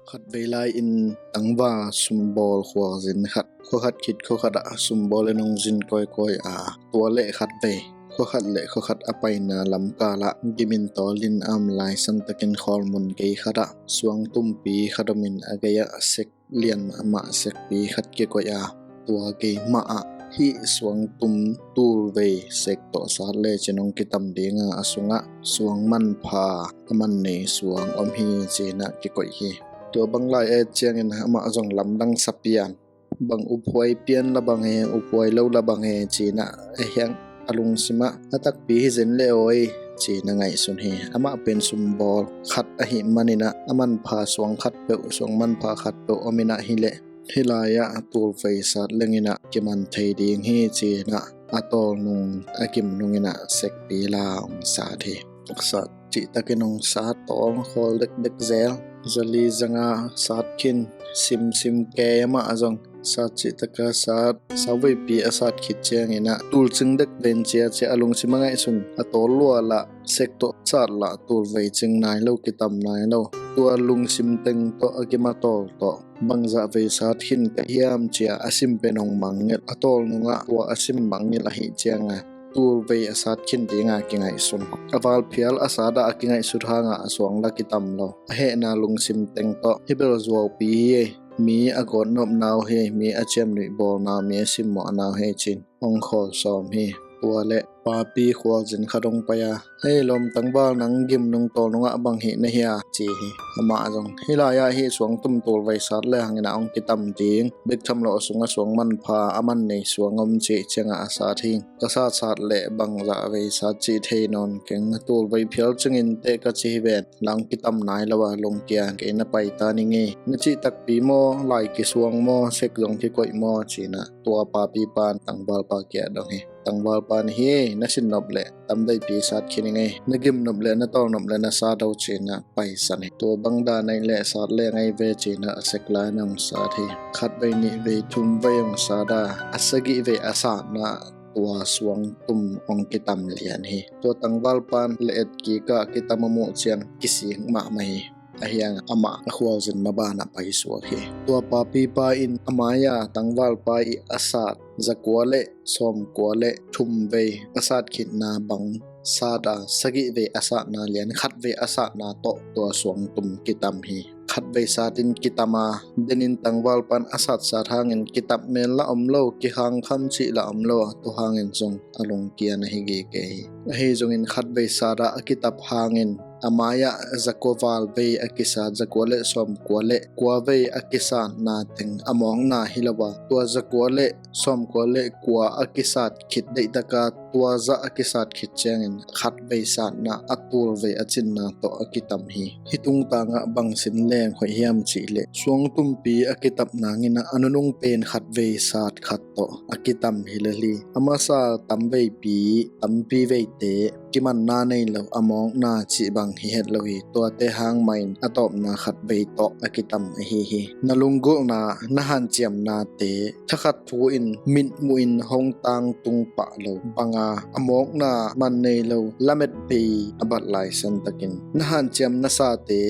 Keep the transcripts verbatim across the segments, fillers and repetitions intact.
Khatvei lai-in tangval sumbawl khualzin khat, khuakhat khit khuakhat ah sumbawl in hong zin kawikawi a, tua le khatvei khuakhat le khuakhat a paina lamkal ah gimin tawlin a om lai santakin khawlmun gei khat ah suang tumpi khat om in a gei ah sek lian mahmah sekpi khat kikoih a, tua gei mah ah hih suang tum tulvei sek tawh sat lecin hong kitam ding a, a sungah suang manpha a man nei suang om hi, ci-in ah kikoih hi. Tua bang lai et ciangin amah zong lamdang sa pian, bang uphuai pian la bang he, uphuai lo la bang he, ci-in ah a hiang a lungsim ah a takpi hi zen le awi, ci-in a ngaihsun hi. Amah pen sumbawl khat ahih manin ah a manpha suang khat peuh, suang manpha khat peuh om in ah hi leh hih lai-ah tulvei sat leng in ah kiman thei ding hi, ci-in ah a tawlnung a gimnung in ah sekpi la hong sat hi. Sat cihtakin hong sat, tawl khawl dekdek zel, zali zanga sat khin, simsim kei, amah zong sat cihtaka sat, sauveipi a sat khit ciangin ah tulcing dek ven ciacia a lungsim a ngaihsun, a tawl lua lah sek tawh sat lah tulvei cing nai lo, kitam nai lo. Tua lungsim teng tawh a gim a tawl tawh bangzah vei sat khin ka hiam, ci-a a sim pen hong mangngilh, a tawlnung ah tua a sim mangngilh ahih ciangin tulvei a sat khin ding a kingaihsun. A valphial a sat ah a kingaihsut hang a suang la kitam lo. A hehna lungsim teng tawh hih bel zuaupi hi, mi a gawtnopna uh hi, mi a ciamnuih bawlna uh, mi a simmawhna uh hi, ci-in hong khawl sawm hi. Tua le papi khualzin khat hong pai a, "Hei lawm tangval, nang gimnung tawlnung ah bang hih na hia?" ci hi. Amah zong, "Hih lai-ah hih suang tum tulvei sat le hangin ah hong kitam ding, bek tham lo a sungah suang manpha a man nei suang om," cih ciangah a sat hi. "Ka sat sat leh bangzah vei sat cih thei nawn keng, tulvei phial cingin teh ka ci hi ven, nang kitam nai lo a lungkia, kei na pai ta ning ei. Na cih takpi maw, lai kisuang maw, sek zong kikoih maw?" ci-in ah tua papi pan tangvalpa kiang dong hi. Tangvalpa in, "Hi, na sin nop leh tam veipi sat khin ing ei. Na gim nop leh, na tawl nop leh na sat o," ci-in ah paisan hi. Tua bang dan ahih leh sat le ngai ve, ci-in ah a sek lai-in hong sat hi. Khatvei, nihvei, thumvei hong sat a, a sagihvei a satna tua suang tum hong kitam lian hi. Tua tangvalpa in le et kik a kitam a muh ciang kisik mahmah hi. A hiang amah a khualzin maban ah paisuak hi. Tua papipa in a mai-a tangvalpa ii a sat zakua le sawmkua le thumvei a sat khitna bang sat a, sagihvei a satna lian khatvei a satna tawh tua suang tum kitam hi. Khatvei satin kitam a, denin tangvalpa in a satsat hangin kitap mel lah om lo, kihangkham cih lah om lo a, tua hangin zong a lungkia na hi gige hi. Ahi zongin khatvei sat a a kitap hangin a mai-ah zakua val vei a kisat, zakua le sawmkua le kua vei a kisatna teng a mawkna hi lo a, tua zakua le sawmkua le kua a kisat khit deihtaka tua zah a kisat khit ciangin khatvei satna a tulvei a cinna tawh a kitam hi. Hih tungtangah bang sin leng hoih hiam cih leh suang tumpi a kitap nangin a nunung pen khatvei sat khat tawh a kitam hi lel hi. A masa tamveipi, tampi veite kimanna nei lo, a mawkna cih bang hi het lo hi. Tuate hang mahin a tawpna khatvei tawh a kitam ahi hi. Na lunggulhna, na hanciamnate thakhat thu-in mitmuhin hong tangtung pah lo banga a mawkna man nei lo, lamet bei a bat laisan takin na hanciam nasate,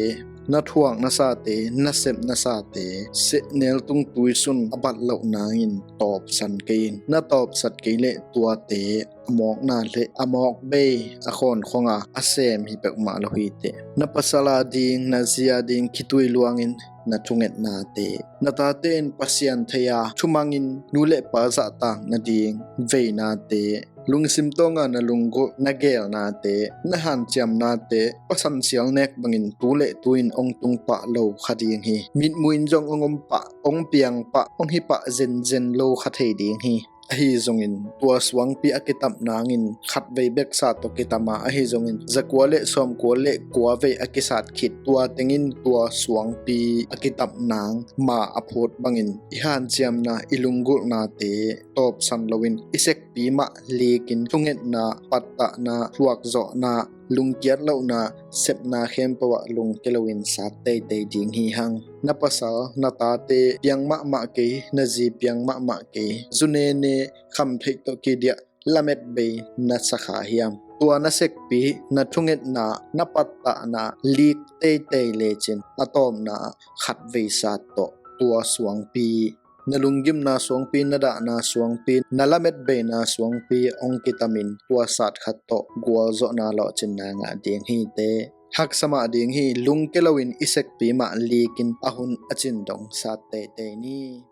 na thuak nasate, na sep nasate sehnel tung tuisun a bat loh nangin tawpsan kei in. Na tawpsat kei leh tuate a mawkna le a mawk bei a khawnkhong a a sem hi peuhmah lo hi teh. Na pasal a ding, na zi a ding khitui luangin na thungetnate, na tate in Pasian thei a thumangin nu le pa zahtak nading veinate, lungsim tawnga na lunggulh na geelnate, na hanciamnate, pasan sial nek bangin tu le tu-in hong tung pah lo kha ding hi. Mitmuhin zong hong om pah, hong piang pah, hong hi pah zenzen lo kha thei ding hi. Ahi zongin tua suangpi a kitap nangin khatvei bek sat tawh kitam a, ahi zongin zakua le sawmkua le kua vei a kisat khit tua tengin tua suangpi a kitap nang ma a phut bangin i hanciamna, i lunggulhnate tawpsan loin i sekpi mah likin thungetna, pattahna, thuakzawhna, lungkiat lohna, sepna khempeuh ah lungke loin sat teitei ding hi hang. Na pasal, na tate piang mahmah kei, na zi piang mahmah kei, zu nene, kham theih tawh kidiah lamet bei na sa kha hiam? Tua na sekpi, na thungetna, na pattahna lik teitei lecin a tawpna ah khatvei sat tawh tua suangpi, na lunggimna suangpi, na dahna suangpi, na lametbeina suangpi hong kitamin tua sat khat tawh gualzawhna lawhcinna ngah ding hi te. Haksa mah ding hi. Lungke loin i sekpi mah likin a hun a cin dong sat teitei ni.